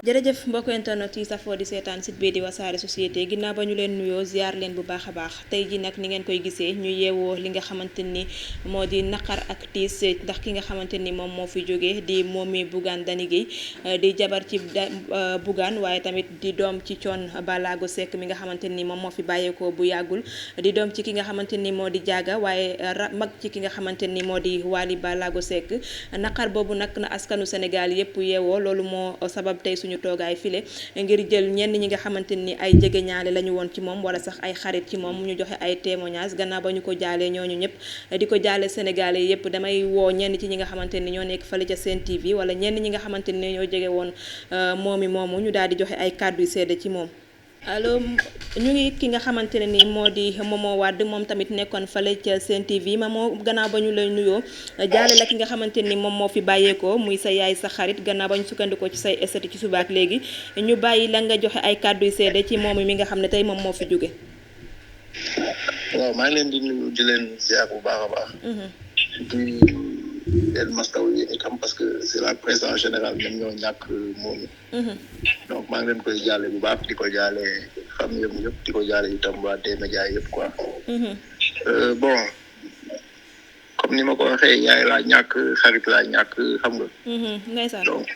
jërëjëf mbokk internet yi safoo di seetaan site bii di wasaare société ginnaaw ba ñu leen nuyoo ziar leen bu baax a baax tey ji nag ni ngeen koy gisee ñu yeewoo li nga xamante ni moo di naqar ak tiis ndax ki nga xamante ni moom moo fi jógee di Momy Bougane Dany Guèye di jabar ci Bougane waaye tamit di doom ci Thione Ballago Seck mi nga xamante ni moom moo fi bàyyeekoo bu yàggul di doom ci ki nga xamante ni moo di Diaga waaye mag ci ki nga xamante ni moo di Wally Ballago Seck naqar boobu nag na askanu Sénégal yépp yeewoo loolu moo sabab tey suñu toogaay file ngir jël ñenn ñi nga xamante ni ay jegeñaale la ñu woon ci moom wala sax ay xarit ci moom ñu joxe ay témoignages gannaaw ba ñu ko jaalee ñooñu ñëpp di ko jaale sénégalais yëpp damay woo ñenn ci ñi nga xamante ni ñoo nekk fële ca Sen TV wala ñenn ñi nga xamante ni ñoo jege woon Momy moomu ñu daal di joxe ay kàddu yu seede ci moom. allo ñu ngi ki nga xamante ne ni moo di Momo Wade moom tamit nekkoon fale ca Sen TV Momo gannaaw ba ñu lay nuyoo jaale la ki nga xamante ni moom moo fi bàyyeekoo muy sa yaay sa xarit gannaaw ba ñu sukkandikoo ci say estati ci subaak léegi ñu bàyyi la nga joxe ay kàddu yu seede ci Momy mi nga xam ne tey moom moo fi jóge. waaw maa ngi leen di nuyu di leen ziar bu baax a baax. di leen mastaw yéen itam parce que c'est la présidence générale ñoom ñoo ñàkk Momy. donc maa ngi leen koy jaale bu baax di ko jaale famille yëpp di ko jaale itam waa D-Média yëpp quoi. bon comme ni ma ko waxee yaay laa ñàkk xarit laa ñàkk xam nga. ndeysaan donc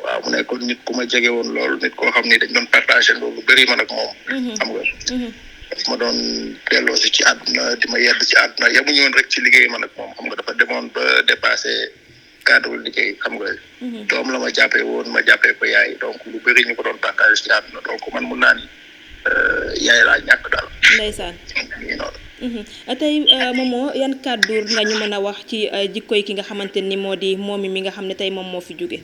waaw mu nekkoon nit ku ma jege woon loolu nit koo xam ni dañ doon partagé loolu bëri man ak moom. xam nga. daf ma doon delloo si ci àdduna di ma yedd ci àdduna yemuñu woon rek ci liggéey man ak moom xam nga dafa demoon ba dépassé cadre liggéey xam nga. doom la ma jàppee woon ma jàppee ko yaay donc lu bëri ñu ko doon partagé ci àdduna donc man mun naa ni yaay laa ñàkk daal. ndeysaan nii noonu. tey Momo yan kàddu nga ñu mën a wax ci jikkoy ki nga xamante ni moo di Momy mi nga xam ne tey moom moo fi jóge.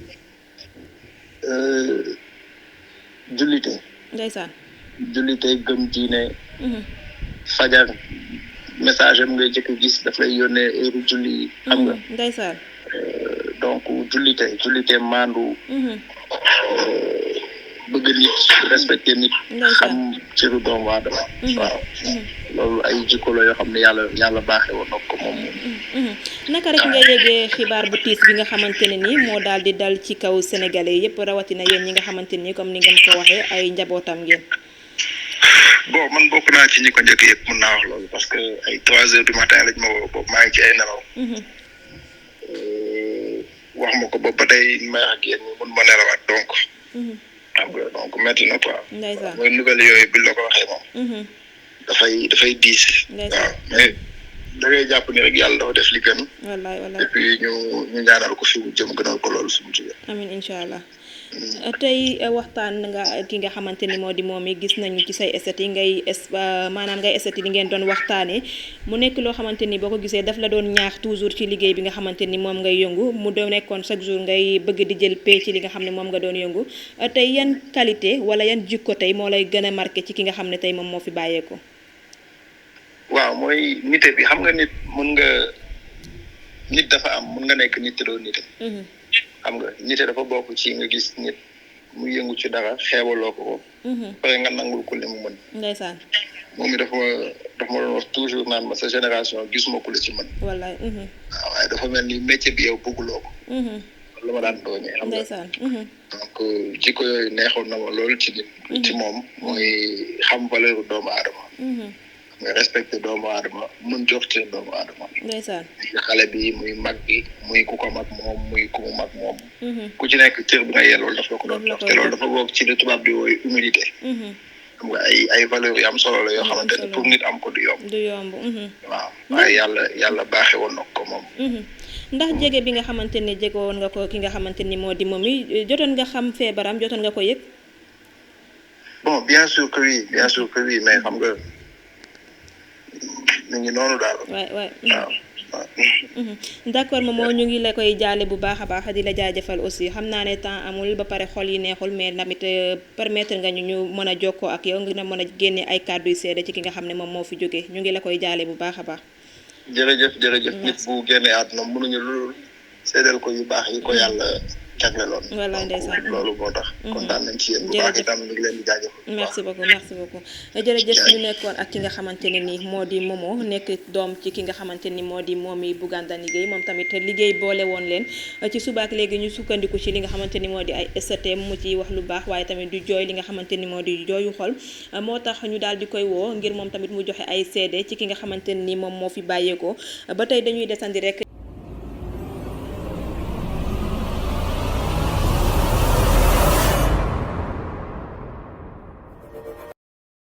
jullite. ndeysaan. jullite gëm diine. fajar message am ngay jëkk gis daf lay yónnee heure julli xam nga. ndeysaan. donc jullite maandu. bëgg nit respecté nit. xam cëru doomu aadama. waaw loolu ay jikko la yoo xam ne yàlla baaxee woon na ko moom. naka rek nga yégee xibaar bu tiis bi nga xamante ne ni moo daal di dal ci kaw sénégalais yépp rawatina yéen ñi nga xamante ni comme ni ngeen ko waxee ay njabootam ngeen. bon man bokk naa ci ñi ko njëkk yëpp mën naa wax loolu parce que ay 3 heures du matin lañ ma woo boobu maa ngi ci ay nelaw. wax ma ko boobu ba tey may wax ak yéen ñi mun ma nelawaat donc. xam nga donc métti na quoi. ndeysaan mooy nouvelle yooyu bi la ko waxee moom. dafay diis. waaw mais da ngay jàpp ni rek yàlla dafa def li gën. wallaay wallaay et puis ñu ñaanal ko fi mu jëm gënal ko loolu fi mu jógee. amiin incha allah. tey waxtaan nga ki nga xamante ni moo di Momy gis nañu ci say esthète yi maanaam ngay esthète li ngeen doon waxtaanee mu nekk loo xamante ni boo ko gisee daf la doon ñaax toujours ci liggéey bi nga xamante ni moom ngay yëngu mu doon nekkoon chaque jour ngay bëgg di jël pay ci li nga xam ne moom nga doon yëngu tey yan qualité wala yan jikko tey moo lay gën a marqué ci ki nga xam ne tey moom moo fi bàyyeeko. waaw mooy nite bi xam nga nit dafa am mun nga nekk nit te doo nite. xam nga nite dafa bokk ci nga gis nit mu yëngu ci dara xeebaloo ko. pare nga nangul ko li mu mën. ndeysaan. moom mi dafa ma doon wax toujours naan ma sa génération gisuma ku la ci mën. wallaay. waaw waaye dafa mel ni métier bi yow bëgguloo ko. lu ma daan tooñee xam nga. ndeysaan. donc jikko yooyu neexoon na ma loolu ci nit. ci moom mooy xam valeur doomu aadama. nga respecté doomu aadama mën jox ci doomu aadama. ndeysaan. xale bi muy mag bi muy ku ko mag moom muy ku mu mag moom. ku ci nekk cër bi nga yellool dafa ko doon jox te loolu dafa bokk ci li tubaab di wooyu humilité. xam nga ay valeurs yu am solo la yoo xamante ne pour nit am ko du yomb. du yomb. waaw waaye yàlla baaxee woon na ko moom. ndax jege bi nga xamante ne jege woon nga ko ki nga xamante ni moo di Momy jotoon nga xam feebaram jotoon nga ko yëg. bon bien sûr que oui mais xam nga. ñu ngi noonu daal. waay waaw. d'accord Momo ñu ngi la koy jaale bu baax a baax di la jaajëfal aussi xam naa ne temps amul ba pare xol yi neexul mais tamit permettre nga ñu mën a jokkoo ak yow nga mën a génne ay kàddu yu seede ci ki nga xam ne moom moo fi jógee ñu ngi la koy jaale bu baax a baax. jërëjëf nit bu génnee àdduna mënuñu lu seedeel ko yu baax yi ko yàlla jagleloon. wallaay ndeysaan loolu moo tax. kontaan nañ ci yéen bu baax itam ñu ngi leen di jaajëfal. merci beaucoup jërëjëf ñu nekkoon ak ki nga xamante ne ni moo di Momo nekk doom ci ki nga xamante ni moo di Momy Bougane Dany Gueye moom tamit liggéey boole woon leen ci subaak léegi ñu sukkandiku ci li nga xamante ni moo di ay STM mu ci wax lu baax waaye tamit du jooy li nga xamante ni moo di jooyu xol moo tax ñu daal di koy woo ngir moom tamit mu joxe ay seede ci ki nga xamante ni moom moo fi bàyyeekoo ba tey dañuy desandi rek